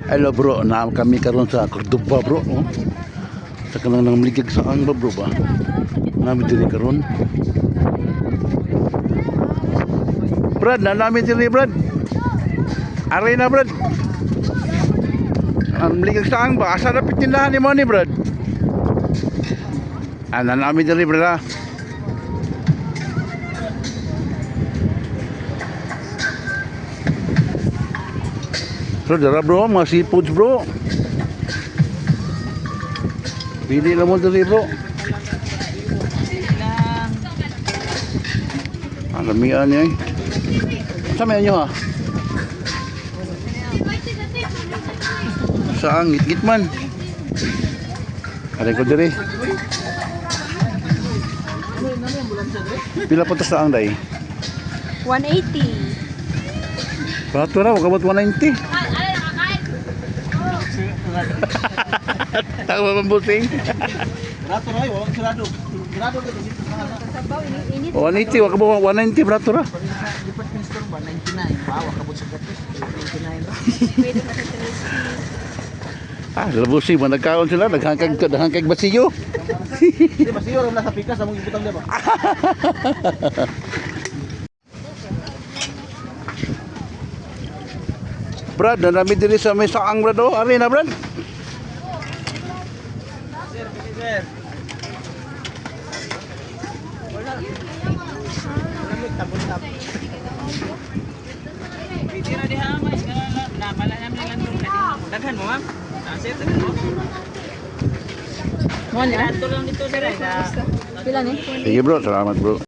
Hello bro, naa kami karon sa Cordoba, bro. Oh. Sa kanang nang maligag sa ang ba, bro ba? Nami diri karon. Brad, na namin diri, Brad. Aray na, Brad. Ang maligag sa ang ba? Asa na pitindahan ni mo ni, Brad? Ah, na namin diri, Brad, ah. Bro, dara bro, mga seafoods, bro. Pili lang mo diri, bro. Ang lamian niya eh. Sa may inyo ha? Saan? Ngit-ngit man. Aray ko diri. Pila po to sa ang day? 180. Barato ra, wag abot 190. Tama bang busing? Rato na wala sarado. Sarado ka dito sa Sabaw, init. 180, wag abot 190, barato ra. Department store ba 99 ba wa kabot sa gatos 99 ba. Pwede na sa 3. Ah, labusi mo nagkaon sila, naghangkag naghangkag basiyo. Di ba siyo ram nasa pikas among ibutang di ba? Brad, nanami diri sa may saang, Brad, oh. Ari na, Brad. Sir, pili sir. Wala. Wala Pwede na diha may na mala namin lang dong daghan mo, ma'am. Ah, sir, daghan mo. Mo Ato lang dito sir ay na. Pila ni? Sige bro, salamat bro.